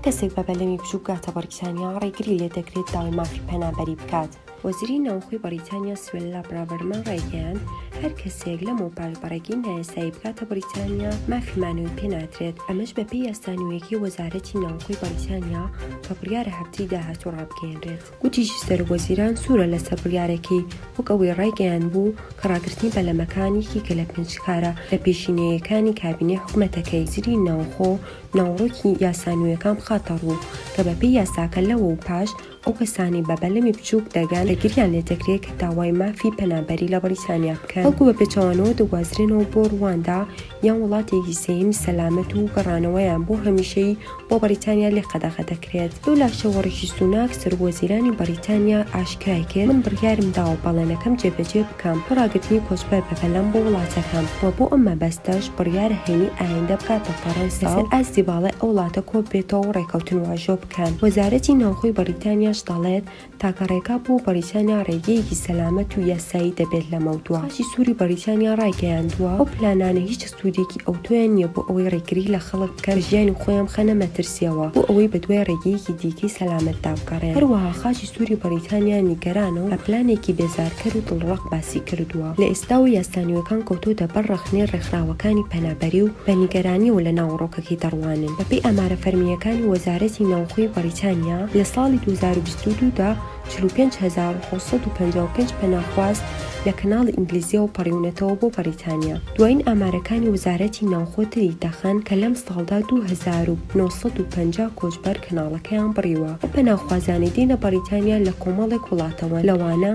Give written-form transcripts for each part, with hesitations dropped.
کەسێک بە بەلەمی بچووک بگاتە بەڕیتانیا، ڕێگری لێدەکرێت داوای مافی پەنابەری بکات. وەزیری ناوخۆی بەڕیتانیا سوێللا براڤەرمان ڕایگەیاند، هەر کەسێک لەمەوپاش بە ڕێگەی نایاسایی بگاتە بەڕیتانیا، مافی مانەوەی پێ نادرێت، ئەمەش بەپێی یاسا نوێیەکەی وەزارەتی ناوخۆی بەڕیتانیا کە بڕیارە هەفتەی داهاتوو ڕابگەیەنرێت. گوتیشی سەرۆکوەزیران سوورە لەسەر بڕیارەکەی، وەک ئەوەی ڕایگەیاندبوو کە ڕاگرتنی بەلەمەکان یەکێکە لە پێنج کارە لەپێشینەیەکانی کابینەی حکومەتەکەی. وەزیری ناوخۆ ناوەڕۆکی یاسا نوێیەکان بخاتەڕوو کە بەپێی یاساکە لەوەوپاش ئەو کەسانەی بە بەلەمی بچووک دەگەن ڕێگریان لێدەکرێت کە داوای مافی پەنابەری لە بەڕیتانیا بکەن، بەڵکو بە پێچەوانەوە دەگوازرێنەوە بۆ ڕواندا یان وڵاتێکی سێیەمی سەلامەت و گەڕانەوەیان بۆ هەمیشەیی بۆ بەڕیتانیا لێ قەدەغە دەکرێت. لەو لاشەوە ڕیشی سوناک سەرۆکوەزیرانی بەڕیتانیا ئاشکرای کرد، من بڕیارم داوە بەڵێنەکەم جێبەجێ بکەم بۆ ڕاگرتنی کۆچبەر بەپەلەم بۆ وڵاتەکەم و بۆ ئەم مەبەستەش بڕیارە هەینی ئایندە بگاتە فەڕەنسا و لەسەر ئاستی باڵای ئەو وڵاتە کۆببێتەوە و ڕێککەوتن واژۆ بکەن. وەزارەتی ناوخۆی بەڕیتانیاش دەڵێت، تاکە ڕێگا بۆ بەڕیتانیا ڕێگەیەکی سەلامەت و یاسایی دەبێت لەمەودوا. خاچی سووری بەڕیتانیا ڕایگەیاندووە، ئەو پلانانە هیچ سوودێکی ئەوتۆیان نییە بۆ ئەوەی ڕێگری لە خەڵک بکەن کە ژیانی خۆیان بخەنە مەترسییەوە بۆ ئەوەی بەدوای ڕێگەیەکی دیکەی سەلامەتدا بگەڕێن. هەروەها خاچی سووری بەڕیتانیا نیگەرانە و بە پلانێکی بێزارکەر و دڵڕەق باسی کردووە. لە ئێستاوە یاسا نوێکان کەوتۆتە بەر ڕەخنەی ڕێکخراوەکانی پەنابەری و بە نیگەرانییەوە لە ناوەڕۆکەکەی دەڕوانن. بەپێی ئامارە فەرمییەکانی وەزارەتی ناوخۆی بەڕیتانیا، لە ساڵی 2022 دا 45755 پەناخواز لە کەناڵی ئینگلیزییەوە پەڕیونەتەوە بۆ بەڕیتانیا. دوایین ئامارەکانی وەزارەتی ناوخۆ تری دەخەن کە لەم ساڵدا 2950 کۆچبەر کەناڵەکەیان بڕیوە. ئەو پەناخوازانەی دێنە بەڕیتانیا لە کۆمەڵێک وڵاتەوەن، لەوانە،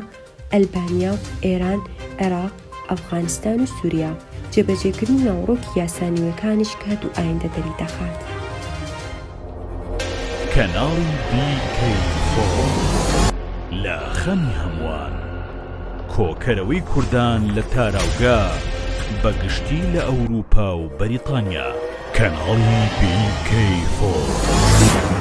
ئەلبانیا، ئێران، عێراق، ئەفغانستان و سوریا، جێبەجێکردنی ناوەڕۆکی یاسا نوێکانیش کات و ئایندە دەریدەخات. کەناڵی بی کەی فۆر لە خەمی هەمووان، کۆکەرەوەی کوردان لە تاراوگە بە گشتی لە ئەوروپا و بەریتانیا. کەناڵی بی کەی فۆر.